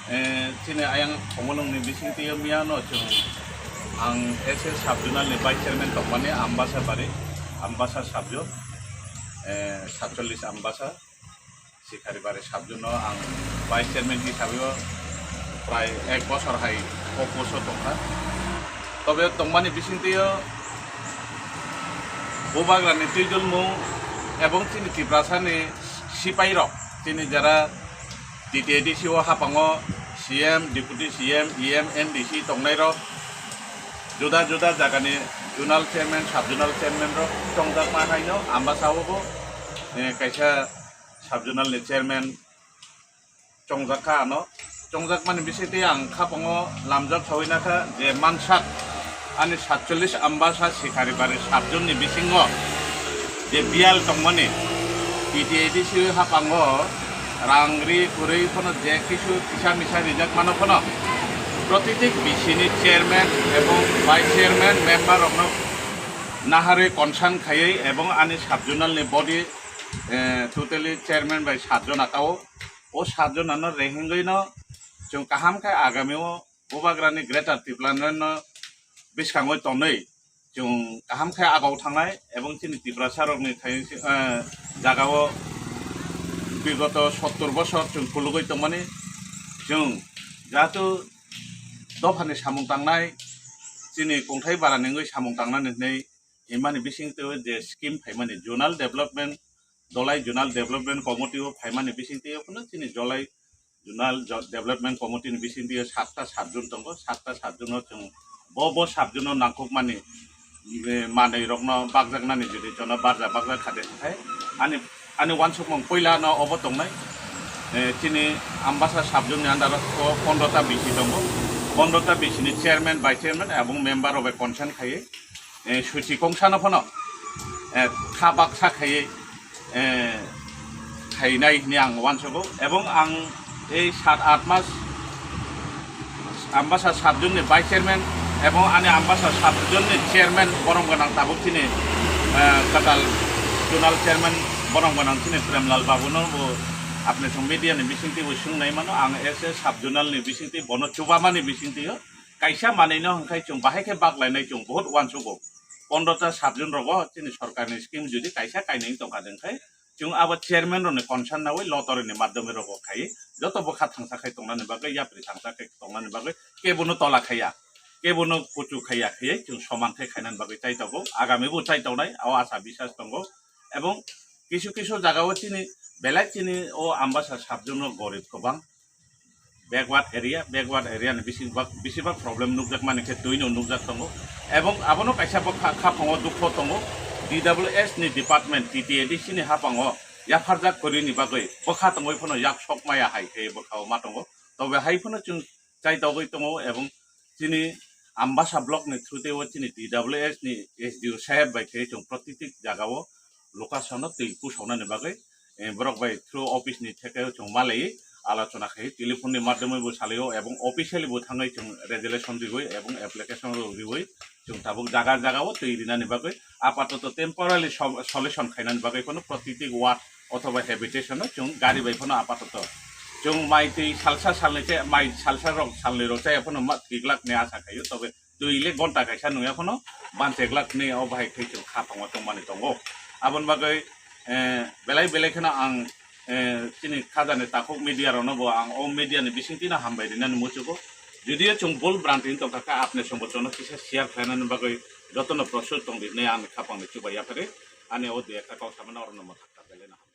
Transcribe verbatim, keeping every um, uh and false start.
Eh, chini ayang Khumulwngni bisingtwi miyano chwng ang S A sub-zonal ni vice chairman tongmani Ambasa bari, Ambasa sub-zone, eh, satchollis Ambasa, Sikharibari sub-zone no ang vice chairman hisabe o prai ek bosor hai o post o tongkha. Tobe tongmani bisingtwi o Bubagrani twijulmung ebong chini Tiprasani sipai rok, chini jara T T A D C o hapango C M, Deputy C M, E M, M D C tongnairok, juda juda jagani zonal chairman, sub zonal chairman rok chongjakma haino Ambasa o bo, eh, kaisa sub zonal ni chairman chongjak kha ano. Chongjak mani bisingtwi ang khapango lamjak sawi nakha je mansak ani satchollis Ambasa Sikharibari sub zone ni bisingo je biyal tongmani T T A D C hapango rang ri kwrwi phano je kisu kisa misa rijak mano phano protiti B C ni chairman ebong vice chairman member rokno naharwi concern khaiwi ebong ani sub zonal ni body, eh, totally chairman bai sat jona tao. O sat jona no rehingwi no chwng kaham khe agami o Bubagrani Greater Tipraland no bwskango tonwi chwng kaham khe agao thangnai ebong chini Tiprasa rokni thai, eh, jagao bigoto sottor bosor chwng khulugwi tongmani chwng jatu dophani samung tangnai chini kongthai bara nengwi samung tangnani hinwi himani bisingtwi je scheme phaimani zonal development Dolai Zonal Development Committee o phaimani bisingtwi o phano chini Dolai Zonal Jo-, Development Committee ni bisingtwi o satta sub zone tongo, satta sub zone o chwng bo, bo sub zone o nangkukmani, eh, manwi rokno bakjaknani jodi jono barja bakjak kha de khe ani, ani uansukmung puila no obo tongnai, eh, chini Ambasa sub zone ni under o pondro ta B C tongo, pondro ta B C ni chairman, vice chairman ebong member rok bai consent khaiwi, eh, suchi kongsa no phano, eh, kha baksa khaiwi, eh, khainai hwnwi ang uansugo. Ebong ang ei sat aath mas Ambasa sub zone ni vice chairman ebong ani Ambasa sub zone ni chairman borom gwnang tabuk chini, eh, kwtal zonal chairman borom gwnang chini Premlal Babu no bo apni song media ni bisingtwi bo swngnai mano, ang S A sub zonal ni bisingtwi bono chubamani bisingtwi o kaisa manwi no hwnkhai chwng bahai khe baklainai chwng bohot uansugo. Pondro ta sub zone rogo chini sorkarni scheme jodi kaisa kainwi tongkha de hwnkhai chwng abo chairman rokni concern nawi lottery ni madhyome rogo khai joto bwkha thangsa khai tongnani bagwi yapri thangsa khai tongnani bagwi kebono tola khaiya, kebono kuchu khaiya khai chwng soman khai khainani bagwi chai tongo, agami bo chai tongnai o asa bisas tongo. Ebong kisu kisu jagao chini belai chini o Ambasa sub zone o gorib kwbang. Backward area, backward area ni bising bak, bising bak problem nukjak mani khe twi no nukjak tongo. Ebong abono kaisa bo kha, kha phongo dukho tongo. D W S ni department, T T A D C ni haphango yapharjak kwrwi ni bagwi bwkha tongwi phano yak sok maya hai khe bwkha o ma tongo. Tobe hai phano chwng chai togwi tongo ebong chini Ambasa block ni through tei o chini D W S ni S D O saheb bai khe chwng protiti jaga o location no twi pusaunani bagwi, eh, borok bai through office ni theke chwng malaiwi alochona khai telephone ni madhyome bo salio ebong officially bo thangwi chwng resolution riwi ebong application rok riwi chwng tabuk jaga jaga o twi rinani bagwi apatoto temporarily sol-, solution khainani bagwi kono protiti ward othoba habitation no chwng gari bai phano apatoto chwng mai twi salsa salnwi chai, mai salsa rok salnwi rok chaya phano ma thwi glak ni asa khaio, tobe twi le gonta kaisa nungya phano banche glak ni o bahai khe chwng kha tongo tongmani tongo. Aboni bagwi, eh, belai belai kheno ang, eh, chini khajani takhuk media rokno bo ang o media ni bisingtwi no hambai rinani muchugo. Judio chwng bul branti wng tongkha khe apni songbo chwngno kisa share khlainani bagwi jotono prosut tongdi hinwi ani khapangni chubai yaphari ani o dui ekta kok samani orono mwthak ta belai no hambai.